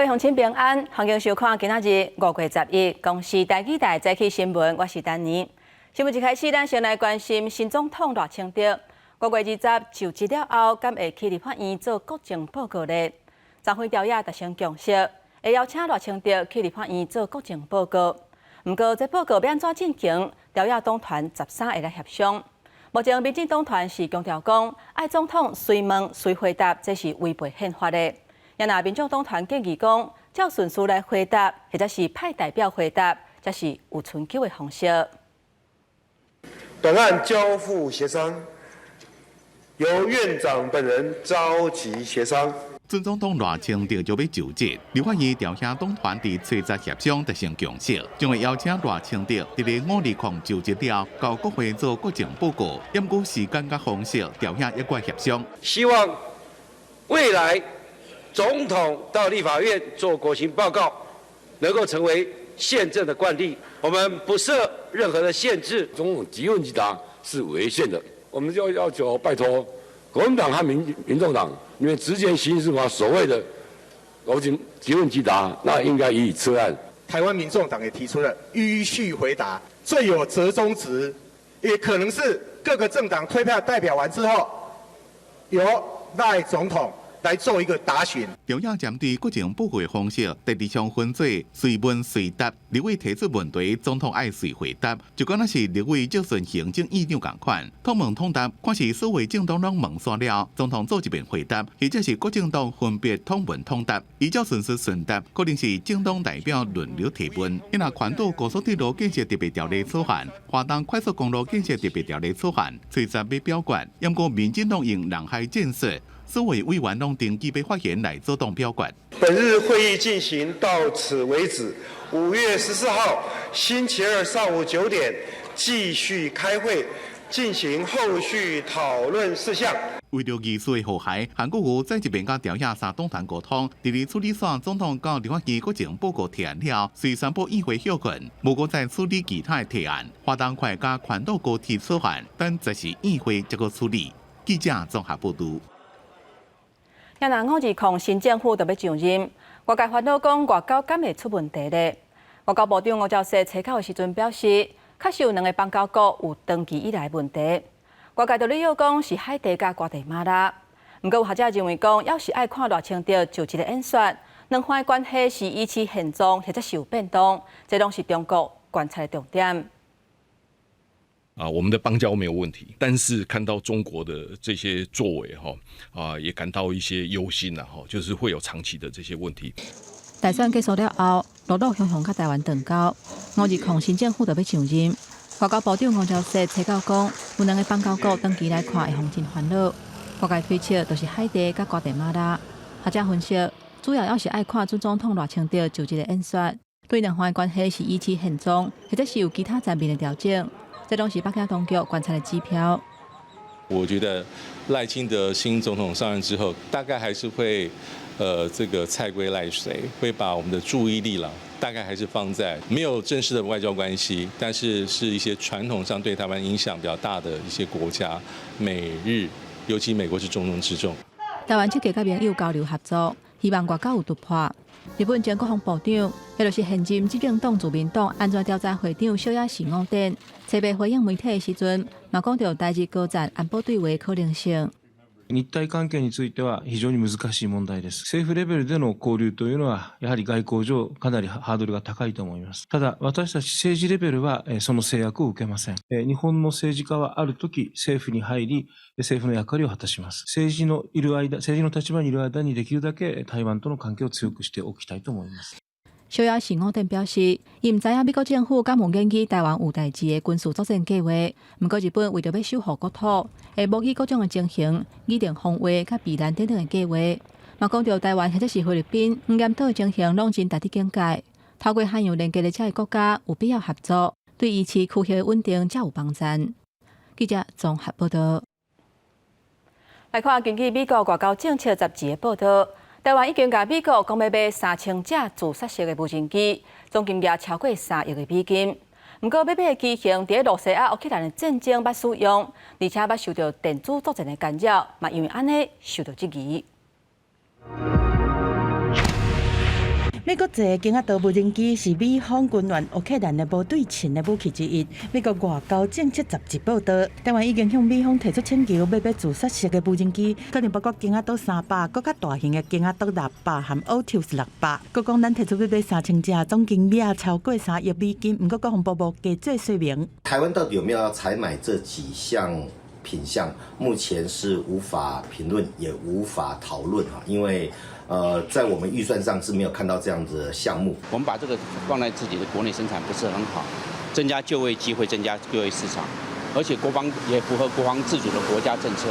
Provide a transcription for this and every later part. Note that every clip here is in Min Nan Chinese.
位鄉親平安，歡迎收看今仔日5月11公視台語台早起新聞，我是丹妮。新聞一開始，咱先來關心新總統賴清德。5月20就職了後，敢會去立法院做國政報告咧？昨昏朝野達成共識，會邀請賴清德去立法院做國政報告。毋過，這報告欲按怎進行？朝野黨團13個來協商。目前，民進黨團是強調講，愛總統隨問隨回答，這是違背憲法的。也若民眾黨團建議講，照順序來回答，或者是派代表回答，才是有春秋的方式。本案交付協商，由院長本人召集協商。準總統賴清德就欲就職，立法院朝野黨團佇初十協商達成共識，將會邀請賴清德佇咧5/20就職了，到國會做國政報告。毋過時間佮方式，朝野猶閣協商。希望未來總統到立法院做國情報告，能夠成為憲政的慣例。我們不設任何的限制。總統即問即答是違憲的，我們就要求拜託國民黨和民眾黨，因為直接形式化所謂的國情即問即答，那應該予以撤案。台灣民眾黨也提出了依序回答，最有折中值，也可能是各個政黨推派代表完之後，由賴總統來做一個答詢。朝野針對國情報告的方式，大致上分做隨問隨答，立委提出問題，總統愛隨回答，就敢若是立委質詢行政院長仝款，統問統答，看是所有政黨攏問煞了，總統做一遍回答，或者是各政黨分別統問統答，依照順序順答，可能是政黨代表輪流提問。若環島高速鐵路建設特別條例草案、華東快速公路建設特別條例草案，初十欲表決，毋過民進黨用人海戰術，所有委員攏登記欲發言來阻擋表決。本日會議進行到此為止。5月14號星期二上午9點繼續開會，進行後續討論事項。為著議事的和諧，韓國瑜再一遍佮朝野三黨團溝通，佇咧處理煞總統到立法院國情報告提案了，隨宣布議會休困，無閣再處理其他的提案。華東快佮環島高鐵草案等這是議會才閣處理。記者綜合報導。也若5/20新政府就欲上任，外界煩惱講外交敢會出問題咧？外交部長吳釗燮初九的時陣表示，確實有兩个邦交國有長期以來的問題。外界就理由講是海地佮瓜地馬拉。毋過有學者認為講，猶是愛看賴清德就職的演說，兩方的關係是維持現狀，或者是有變動，這攏是中國觀察的重點。啊，我們的邦交沒有問題，但是看到中國的這些作為，哈啊，也感到一些憂心啦，哈，就是會有長期的這些問題。大選結束了後，陸陸續續佮台灣斷交，5/20新政府就欲上任。外交部長吳釗燮初九講，有兩个邦交國長期來看會予真煩惱。外界推測就是海地佮瓜地馬拉。學者分析，主要猶是愛看準總統賴清德就職的演說，對兩方的關係是維持現狀，或者是有其他層面的調整。這攏是北京當局觀察的指標。我覺得賴清德新總統上任之後，大概還是會，這個蔡歸賴隨，會把我們的注意力啦，大概還是放在沒有正式的外交關係，但是是一些傳統上對台灣影響比較大的一些國家，美日，尤其美國是重中之重。台灣積極佮盟友交流合作，希望外交有突破。日本前國防部長，也就是現任執政黨自民黨安全調查會長小野寺五典，初八回應媒體的時陣，嘛講著台日高層安保對話可能性。日台関係については非常に難しい問題です。政府レベルでの交流というのは、やはり外交上かなりハードルが高いと思います。ただ、私たち政治レベルはその制約を受けません。日本の政治家はある時政府に入り、政府の役割を果たします。政治のいる間、政治の立場にいる間にできるだけ台灣との関係を強くしておきたいと思います。小野寺五典表示，伊毋知影美國政府敢有研議台灣有代誌的軍事作戰計劃。毋過日本為著欲守護國土，會模擬各種的情形，擬定防衛佮避難等等的計劃。嘛講著台灣或者是菲律賓、黃岩島的情形，攏真值得警戒。透過海洋連結的這个國家有必要合作，對維持區域的穩定才有幫助。記者綜合報道。來看根據美國外交政策雜誌的報道，台灣已經共美國講欲買3000架自殺式的無人機，總金額超過3億的美金。毋過，欲買的機型佇咧羅西亞、烏克蘭的戰爭捌使用，而且捌受著電子作戰的干擾，嘛因為按呢受著質疑。美國製的鷹仔刀無人機是美方軍援烏克蘭的無對稱的武器之一。美國外交政策雜誌報導，台灣已經向美方提出請求，欲買自殺式的無人機，可能包括鷹仔刀300，閣較大型的鷹仔刀600和 Otus 600。閣講咱提出欲買3000隻，總金額超過3億美金。毋過國防部無加做說明。台灣到底有沒有要採買這幾項品項？目前是無法評論，也無法討論哈，因為在我們預算上是沒有看到這樣子的項目。我們把這個放在自己的國內生產不是很好，增加就業機會，增加就業市場，而且國防也符合國防自主的國家政策。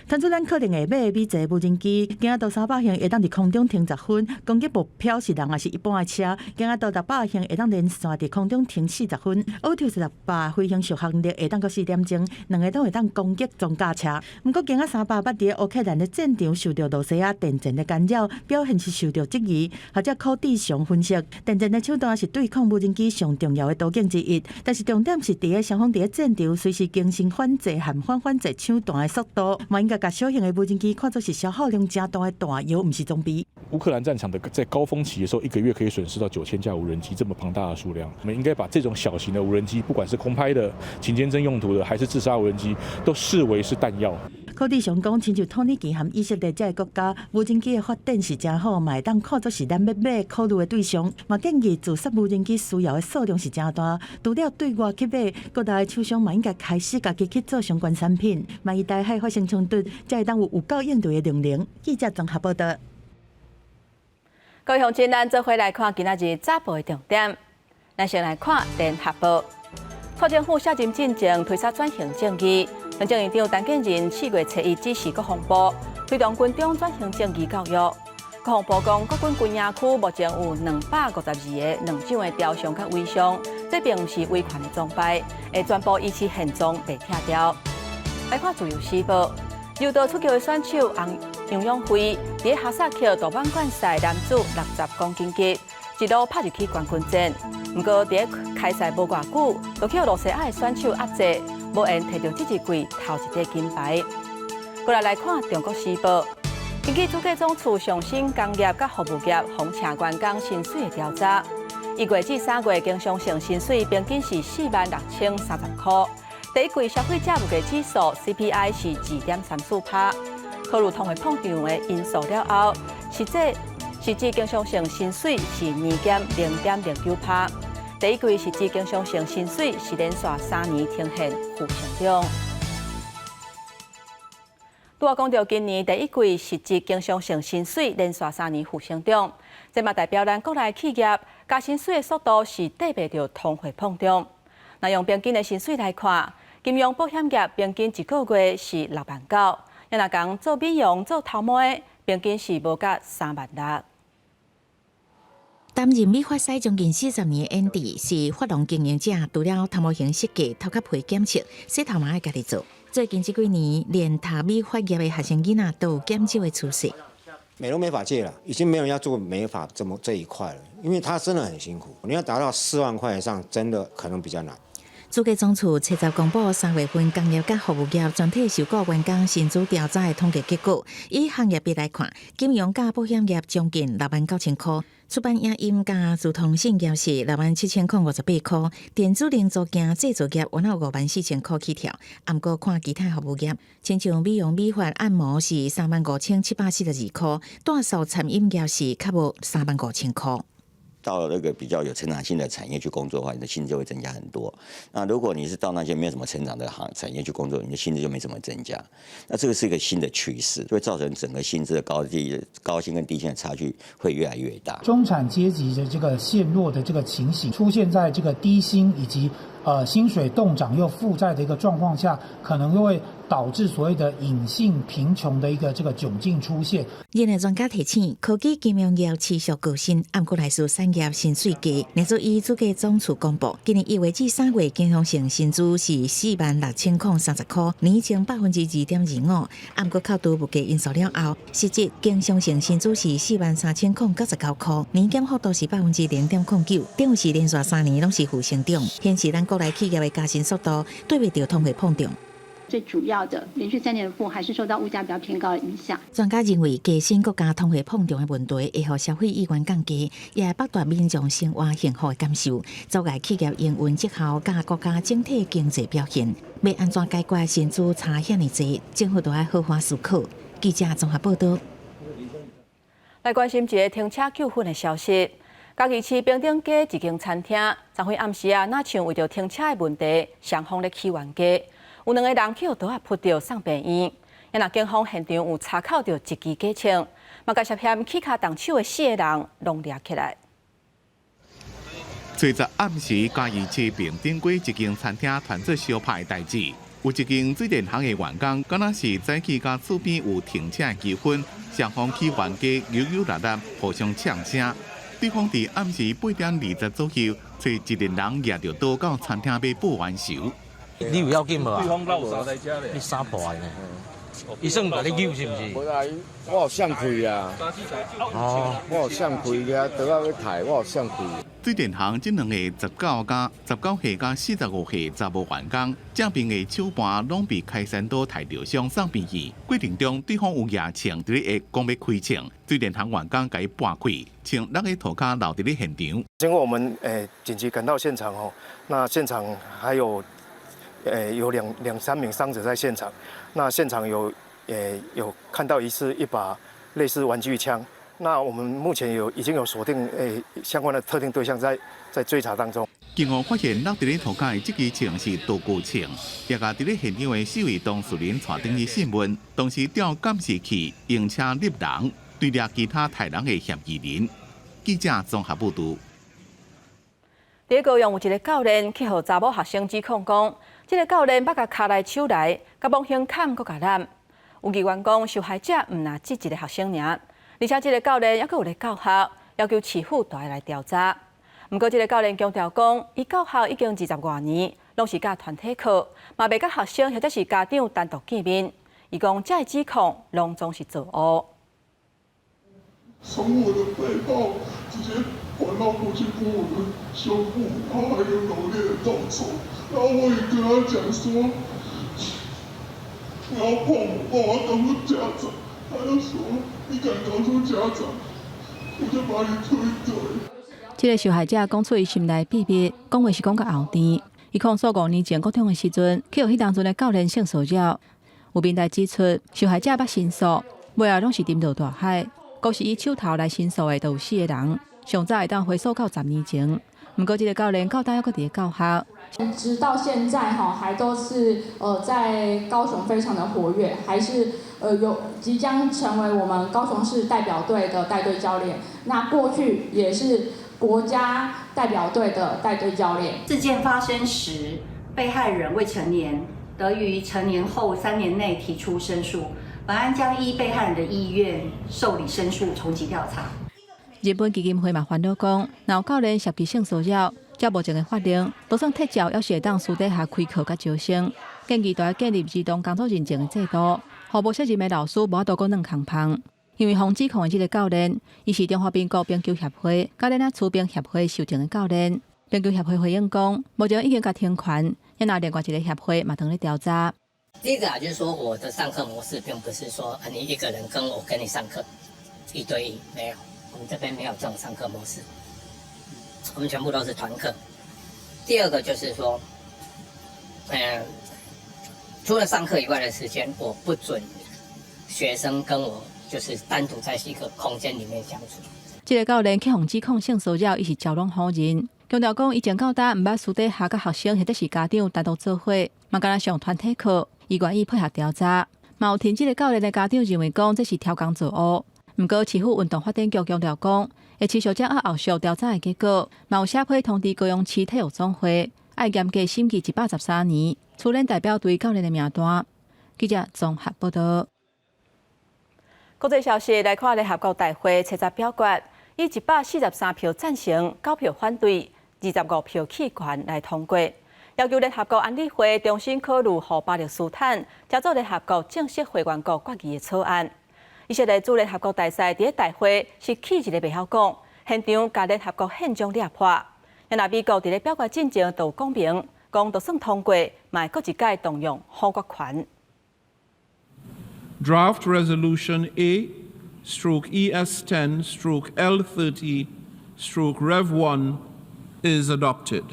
傳出咱可能會買的美製無人機，鷹仔刀300型會當佇空中停10分，攻擊目標是人抑是一般的車。鷹仔刀600型會當連線佇空中停40分，Otus 600飛行續航力會當閣4點鐘，兩个攏會當攻擊裝甲車。毋過鷹仔三百捌佇烏克蘭的戰場受著露西亞電戰的干擾，表現是受著質疑。學者柯志雄分析，電戰的手段是對抗無人機上重要的途徑之一，但是重點是佇咧雙方佇咧戰場隨時更新反制和反反制手段的速度，嘛應該共小型的無人機看作是消耗量誠大的彈藥，毋是裝備。烏克蘭戰場的在高峰期的時候，一個月可以損失到9000架無人機，這麼龐大的數量，我們應該把這種小型的無人機，不管是空拍的、勤監偵用途的，還是自殺無人機，都視為是彈藥。柯志雄講，親像土耳其和以色列這个國家，無人機的發展是誠好，嘛會當看作是咱欲買考慮的對象。嘛建議自殺無人機需要的數量是誠大，除了對外去買，國內的廠商嘛應該開始家己去做相關產品。萬一台海發生衝突，才會當有有夠應對的能力。記者綜合報導。各位鄉親，咱做伙來看今仔日早報的重點。咱先來看聯合報，蔡政府卸任進前推捒轉型正義，行政院長陳建仁4月初1指示國防部推動軍中轉型正義教育。國防部講，國軍軍營區目前有252个兩將的雕像佮遺像，這並毋是威權的崇拜，會全部維持現狀袂拆掉。來看自由時報，柔道出擊的選手楊勇緯，佇哈薩克度滿貫賽男子60公斤級，一路拍入去冠軍戰。毋過佇開賽無偌久，就予露西亞的選手壓制，無緣提著這一季頭一塊金牌。過來來看中國時報，根據主計總處上新工業佮服務業訪請員工薪水的調查，1月至3月經常性薪水平均是46,030箍。第一季消費者物價指數 CPI 是2.34趴。考慮通貨膨脹的因素了後，實際經常性薪水是年減0.09趴。第一季實際經常性薪水是連續3年呈現負成長。拄仔講著今年第一季實際經常性薪水連續3年負成長，這嘛代表咱國內企業加薪水的速度是綴袂著通貨膨脹。若用平均的薪水來看，金融保險業平均一個月是6萬9，若講做美容、做頭毛的，平均是無甲3萬6。擔任美髮師將近40年的 Andy 是髮廊經營者，除了頭毛型設計、頭殼皮檢測、洗頭嘛愛家己做。最近這幾年，連讀美髮業的學生囡仔都有減少的趨勢。美容美髮界了，已經沒有人要做美髮這麼這一塊了，因為他真的很辛苦。你要達到4萬塊以上，真的可能比較難。主計總處七十公布3月份工業佮服務業全體受僱員工薪資調查的統計結果，以行業別來看，金融佮保險業將近6萬9千箍，出版影音佮資通訊業是6萬7058箍，電子零組件製造業有5萬4千箍起跳。毋過看其他服務業，親像美容美髮按摩是35,742箍，大數餐飲業是較無3萬5千箍。到那個比較有成長性的產業去工作的話，你的薪資就會增加很多。那如果你是到那些沒有什麼成長的行產業去工作，你的薪資就沒怎麼增加。那這個是一個新的趨勢，會造成整個薪資的高低、高薪跟低薪的差距會越來越大。中產階級的這個陷落的這個情形出現在這個低薪以及薪水凍漲又負債的一個狀況下，可能會導致所謂的隱性貧窮的一個這個窘境出現。業內專家提醒，科技金融業持續高薪，毋過內事產業薪水低。例如以主計總處公布，今年1月至3月經常性薪資是46,030箍，年增2.25%。毋過扣除物價因素了後，實際經常性薪資是43,099箍，年減幅度是0.09%，等於是連續3年攏是負成長，顯示咱國內企業的加薪速度對袂著通貨膨脹。最主要的連續3年的負，還是受到物價比較偏高的影響。專家認為，加薪閣加通貨膨脹的問題，會予消費意願降低，也會剝奪民眾生活幸福的感受，阻礙企業營運績效佮國家整體經濟表現。欲按怎解決薪資差遐爾濟，政府都愛好好思考。記者綜合報道。來關心一个停車糾紛的消息。嘉義市平頂街一間餐廳，昨昏暗時啊，若像為著停車的問題，雙方咧起冤家，有兩个人去予刀仔噗著送病院。啊若警方現場有查扣著一支假槍，嘛共涉嫌起跤動手的四个人攏掠起來。初十暗時，嘉義市平頂街一間餐廳傳出相拍的代誌，有一間水電行的員工，敢若是早起佮厝邊有停車的糾紛，雙方起冤家，扭扭捏捏，互相嗆聲。對方佇暗時8點20左右，揣一個人攑著刀到餐廳欲報冤仇。你有要緊無？對方落啥來遮咧？你啥破的呢？伊算共你扭是毋是？無啦，我有相開啊。哦，我有相開個，刀仔欲刣，我有相開。水電行這兩个19加19歲佮45歲查某員工，正邊的手盤攏被開山刀刣著傷送病院。過程中，對方有攑槍佇咧下講欲開槍，水電行員工共伊撥開，槍落咧塗跤留佇咧現場。經過我們緊急趕到現場哦，那現場還有有兩三名傷者在現場，那現場有看到疑似一把類似玩具槍。那我們目前已經有鎖定相關的特定對象在追查當中。警方發現落佇咧塗跤的這支槍是道具槍，也共佇咧現場的四位當事人帶轉去訊問，同時調監視器用車睨人，追掠其他刣人的嫌疑人。記者綜合報導。佇高雄有一个教練去予查某學生指控講，這个教練捌共跤來手來，共摸胸坎閣共攬。有議員講，受害者毋若只一个學生爾，而且這个教練猶閣有咧教學，要求市府都愛來調查。毋過，這个教練強調講，伊教學已經20外年，攏是教團體課，嘛袂佮學生或者是家長單獨見面。伊講，這个指控攏總是錯誤。從我的背後直接環繞過去摸我的胸部，然後還有摟獵的動作，然後我也跟他講說，不要碰我，我要告訴家長。他就說，你敢告訴家長，我就把你推退。這个受害者講出伊心內秘密，講話是講甲後甜。伊控訴5年前國中的時陣，去予彼當陣的教練性騷擾。有民代指出，受害者捌申訴，尾仔攏是沉落大海。閣是以手頭來申訴的，都有四个人，上早會當回溯到10年前。毋過，這个教練到今猶閣佇咧教學。直到現在哈，還都是在高雄非常的活躍，還是有即將成為我們高雄市代表隊的帶隊教練。那過去也是國家代表隊的帶隊教練。事件發生時，被害人未成年，得於成年後3年內提出申訴。本案將依被害人的意願受理申訴，從緊調查。日本基金會嘛煩惱講，若有教練涉及性騷擾，照目前的法令，就算撤照，猶是會當私底下開課佮招生。建議都愛建立兒童工作認證的制度，予無責任的老師無法度閣軟空芳。因為予指控的這个教練，伊是中華民國冰球協會佮咱仔持冰協會授證的教練。冰球協會回應講，目前已經共停權，啊若另外一个協會嘛正咧調查。第一個啊，就是說我的上課模式並不是說你一個人跟我跟你上課一對一，沒有，我們這邊沒有這種上課模式，我們全部都是團課。第二個就是說，除了上課以外的時間，我不准學生跟我就是單獨在一個空間裡面相處。這个教練去予指控性騷擾，伊是全攏否認，強調講伊從到今毋捌私底下佮學生或者是家長單獨做伙，嘛干焦上團體課，伊願意配合調查。嘛有聽這个教練的家長認為講這是偷工作誤。毋過市府運動發展局強調講，會持續掌握後續調查的結果，嘛有寫批通知高雄市體育總會，愛嚴格審計113年初練代表隊教練的名單。記者綜合報道。國際消息來看，聯合國大會初十表決，以143票贊成、9票反對、25票棄權來通過，要求聯合國安理會重新考慮予巴勒斯坦加做聯合國正式會員國決議的草案。以色列駐聯合國大使佇咧大會是氣一个袂曉講，現場共聯合國憲章掠破。若美國佇咧表決進前就有講明，講就算通過，嘛會閣一擺動用否決權。 Draft Resolution A/ES10/L30/Rev 1 is adopted.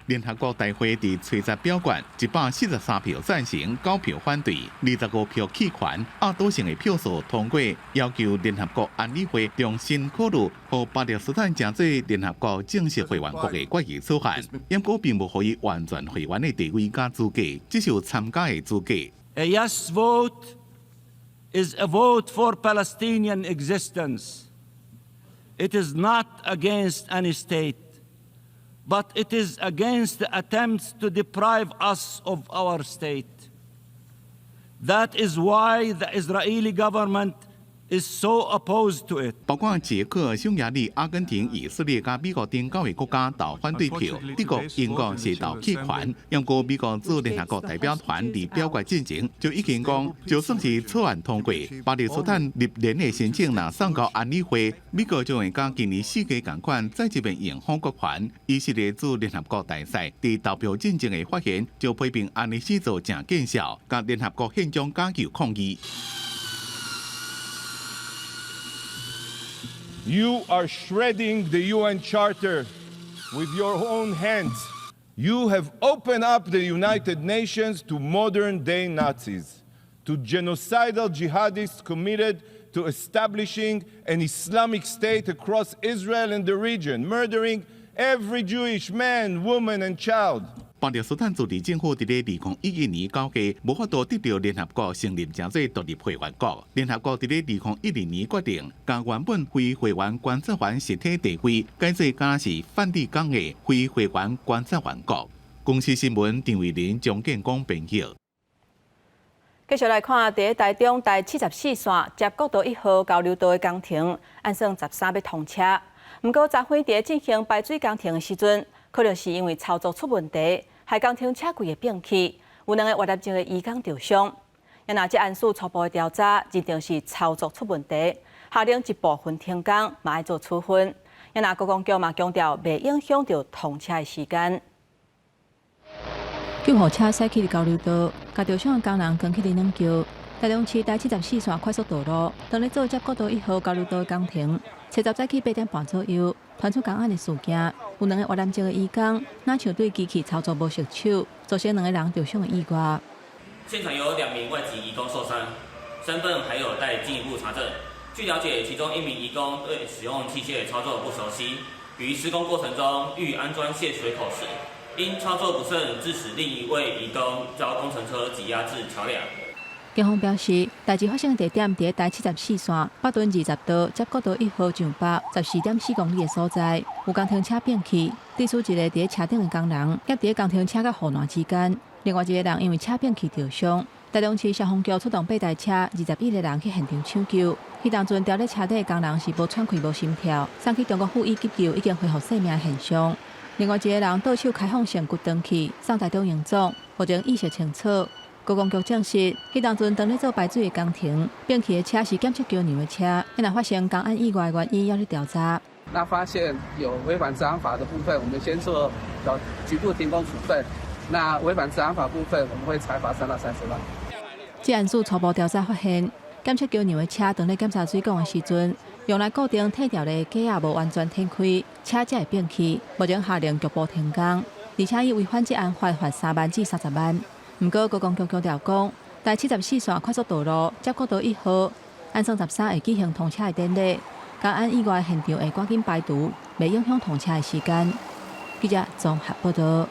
聯合國大會佇初十表決，143票贊成，9票反對，25票棄權，壓倒性的票數通過，要求聯合國安理會重新考慮予巴勒斯坦成做聯合國正式會員國的決議草案，毋過並無予伊完全會員的地位佮資格，只是有參加的資格。 A yes vote is a vote for Palestinian existence. It is not against any state, but it is against the attempts to deprive us of our state. That is why the Israeli government is so opposed to it. 包括捷克、匈牙利、阿根廷、以色列佮美國等九个國家投反對票，德國、英國是投棄權。毋過美國駐聯合國代表團佇表決進前就已經講，就算是草案通過，巴勒斯坦入聯的申請若送到安理會，美國將會佮今年四月仝款再一遍用否決權。以色列駐聯合國大使佇投票進前的發言，就批評按呢做誠見笑，共聯合國憲章架構抗議。 You are shredding the UN Charter with your own hands. You have opened up the United Nations to modern day Nazis, to genocidal jihadists committed to establishing an Islamic state across Israel and the region, murdering every Jewish man, woman, and child. 巴勒斯坦自治政府佇咧2011年9月無法度得著聯合國承認，成做獨立會員國。聯合國佇咧2012年決定，共原本非會員觀察員實體地位改做敢若是梵蒂岡的非會員觀察員國。公視新聞陳慧琳、張建光編譯。繼續來看，佇咧台中台七十四線接國道1號交流道的工程，按算13欲通車。毋過昨昏佇咧進行排水工程的時陣，可能是因為操作出問題，害工程車櫃會變去，有兩个越南籍的移工著傷。若這案事初步的調查，認定是操作出問題，下令一部分停工，嘛愛做處分。若觀光局嘛強調，袂影響著通車的時間。救護車駛去交流道，共著傷的工人扛去冷橋。台中市台七十四線快速道路，當咧做接國道1號交流道的工程，初十早起8點半左右，傳出工案的事件，有兩个越南籍的移工，若像對機器操作無熟手，造成兩个人著傷的意外。現場有兩名外籍移工受傷，身份還有待進一步查證。據了解，其中一名移工對使用器械操作不熟悉，於施工過程中欲安裝泄水口時，因操作不慎，致使另一位移工遭工程車擠壓至橋梁。警方表示，代誌發生的地點佇台七十四線北屯20道接國道1號上北14.4公里的所在，有工程車變去，致使一个佇咧車頂的工人夾佇咧工程車佮護欄之間，另外一个人因為車變去著傷。台中市消防局出動八台車，21个人去現場搶救。彼當陣牢佇車底的工人是無喘氣、無心跳，送去中國附醫急救，已經恢復生命現象。另外一个人倒手開放性骨斷去，送台中榮總，目前意識清楚。觀光局證實，彼當陣當咧做排水的工程，變去的車是檢測橋梁的車，若發生工安意外原因，猶咧調查。那發現有違反職安法的部分，我們先做局部停工處分。那違反職安法部分，我們會裁罰3到30萬。這案事初步調查發現，檢測橋梁的車當咧檢查水管的時陣，用來固定拆掉的架仔無完全展開，車才會變去。目前下令局部停工，而且以違反職安法罰3萬至30萬。毋過，觀光局強調講，台七十四線快速道路接國道1號，按算13會舉行通車的典禮，工安意外現場會趕緊排除，袂影響通車的時間。記者綜合報導。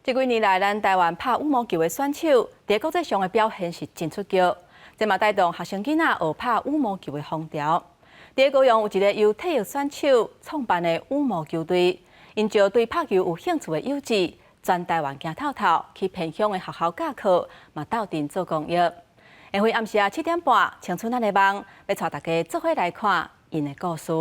這幾年來，咱台灣拍羽毛球的選手，佇國際上的表現是真出色，這嘛帶動學生囡仔學拍羽毛球的風潮。佇高雄有一个由退役選手創辦的羽毛球隊，𪜶招對拍球有興趣的幼稚，全台灣行透透去偏鄉的學校教課，嘛鬥陣做公益。下昏暗時仔7點半，青春咱的夢，欲帶大家做伙來看𪜶的故事。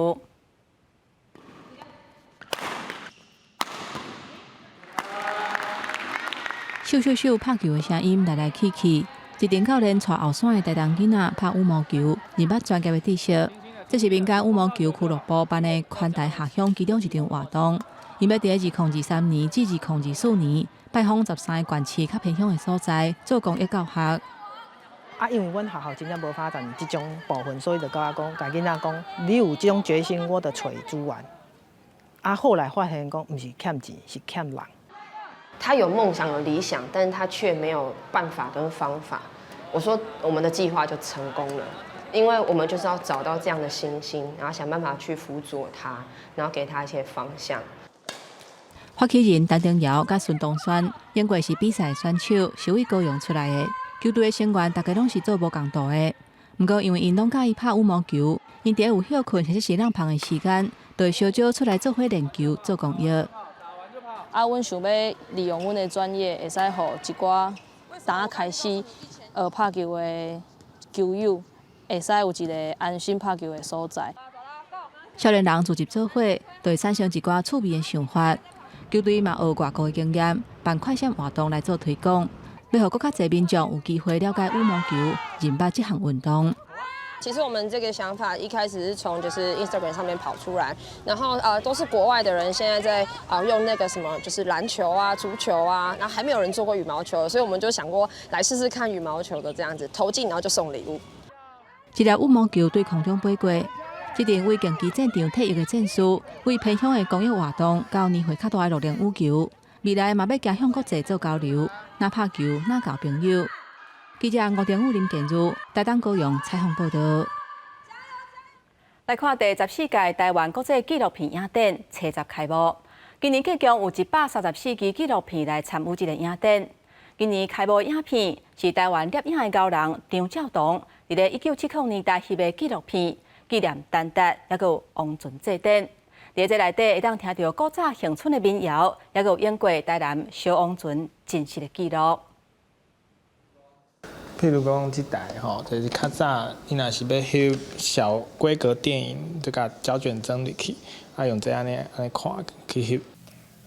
咻咻咻，拍球的聲音來來去去，一陣教練帶後山的台東囡仔拍羽毛球，認捌專業的知識。這是民間羽毛球俱樂部辦的寬大下鄉其中一場活動。𪜶欲佇2023年至2024年，拜訪13个縣市較偏鄉的所在，做公益教學。啊，因為阮學校真正無發展這種部分，所以就佮我講，共囡仔講，你有這種決心，我就揣資源。啊，後來發現講，毋是欠錢，是欠人。他有夢想、有理想，但是他卻沒有辦法跟方法。我說，我們的計劃就成功了，因為我們就是要找到這樣的新星，然後想辦法去輔佐他，然後給他一些方向。發起人陳定堯佮孫東宣，英國是比賽選手，是佇高雄出來的。球隊的成員大家攏是做無仝度的，毋過因為𪜶攏佮意拍羽毛球，𪜶佇有歇睏或者是挵芳的時間，就會相招出來做伙練球、做公益。啊，阮想欲利用阮的專業，會使予一寡剛開始學拍球的球友，會使有一个安心拍球的所在。少年人聚集做伙，就會產生一寡趣味的想法。球隊嘛學外國的經驗，辦快閃活動來做推廣，欲予閣較濟民眾有機會了解羽毛球、認捌這項運動。其實我們這個想法一開始是從就是 Instagram 上面跑出來，然後都是國外的人現在在用那個什麼就是籃球啊、足球啊，然後還沒有人做過羽毛球，所以我們就想過來試試看羽毛球的這樣子投進，然後就送禮物。一粒羽毛球對空中飛過，這陣為競技戰場退役的戰士，為偏鄉的公益活動，到年歲較大的樂齡羽球，未來嘛欲行向國際做交流，若拍球，若交朋友。記者吳定宇、林建如，台東高雄採訪報導。來看第14屆台灣國際紀錄片影展初十開幕，今年計共有134支紀錄片來參與這个影展。今年開幕影片是台灣攝影的高人張照堂，佇咧1970年代翕的紀錄片，紀念陳達，抑閣有王船祭典。佇咧這內底會當聽著古早鄉村的民謠，抑閣有影過台南燒王船真實的記錄。譬如講，這台吼，就是較早，你若是欲翕小規格電影，就共膠卷裝入去，啊用這按呢按呢看去翕。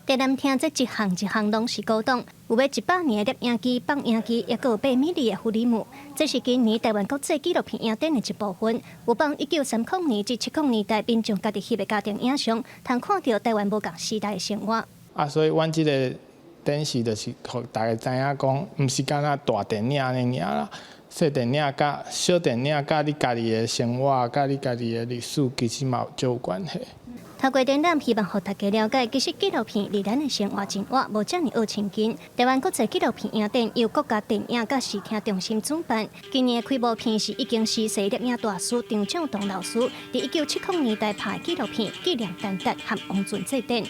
台南廳這一項一項攏是古董，有100年的攝影機、放映機，抑閣有8米的菲林姆。這是今年台灣國際紀錄片影展的一部分。有放1930年至70年代民眾家己翕的家庭影像，通看著台灣無仝時代的生活。啊，所以阮這个展示就是予大家知影講，毋是干焦大電影按呢爾啦，細電影佮小電影佮你家己的生活、佮你家己的歷史，其實嘛有足有關係。透過展覽，希望予大家了解，其實紀錄片離咱的生活真倚，無遮爾學親近。台灣國際紀錄片影展由國家電影佮視聽中心主辦。今年的開幕片是已經逝世攝影大師張照堂老師，佇1970年代拍的紀錄片《紀念陳達和王船祭典》。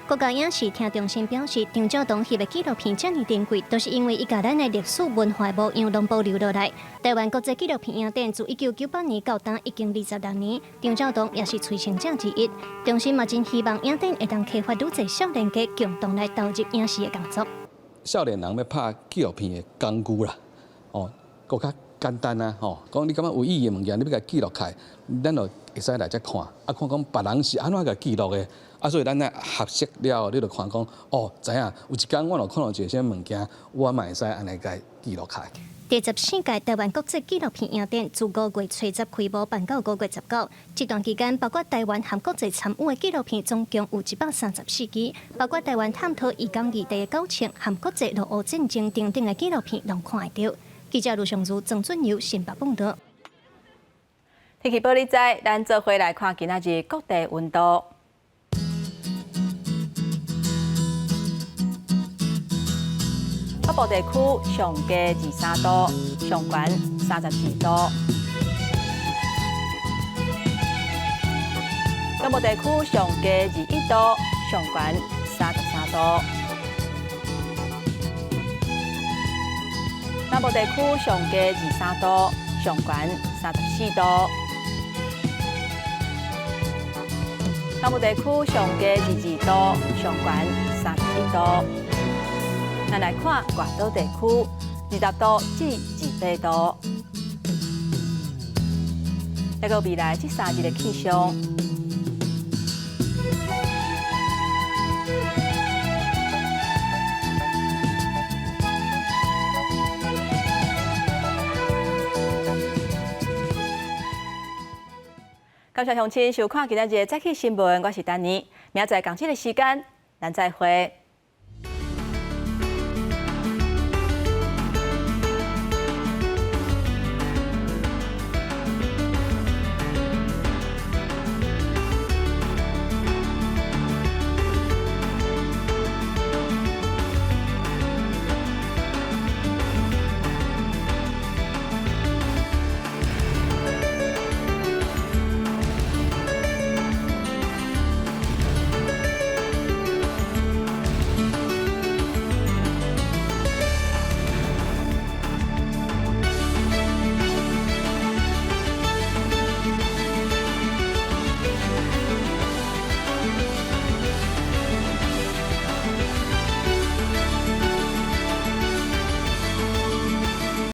國家影視聽中心表示，張照堂翕的紀錄片遮爾珍貴，都是因為伊共咱的歷史文化模樣攏保留落來。台灣國際紀錄片影展自1998年到今已經26年，張照堂也是催生者之一。中心嘛真希望影展會當啟發愈濟少年家共同來投入影視的工作。少年人欲拍紀錄片的工具啦，哦，閣較簡單啊，吼，講你感覺有意義的物件，你欲共記錄起來，咱就會使來遮看，啊，看講別人是按怎共記錄的，啊，所以咱來學習了後，你就看講，哦，知影有一工我若看著一个啥物物件，我嘛會使按呢共記錄起來。第14屆台灣國際紀錄片影展自5月初十開幕，辦到5月19。這段期間，包括台灣和國際參與的紀錄片總共有134支，包括台灣探討移工議題的九槍和國際俄烏戰爭等等的紀錄片，攏看會著。記者盧尚如、曾俊友新北報導。天氣報你知，咱做伙來看今仔日各地溫度。北部地區上低23度，上懸32度。中部地區上低21度，上懸33度。南部地區上低23度，上懸34度。東部地區上低22度，上懸31度。咱來看外島地區，20度至28度。抑閣未來這3日的氣象。感謝鄉親收看今仔日的早起新聞，我是丹妮，明仔載仝這个時間，咱再會。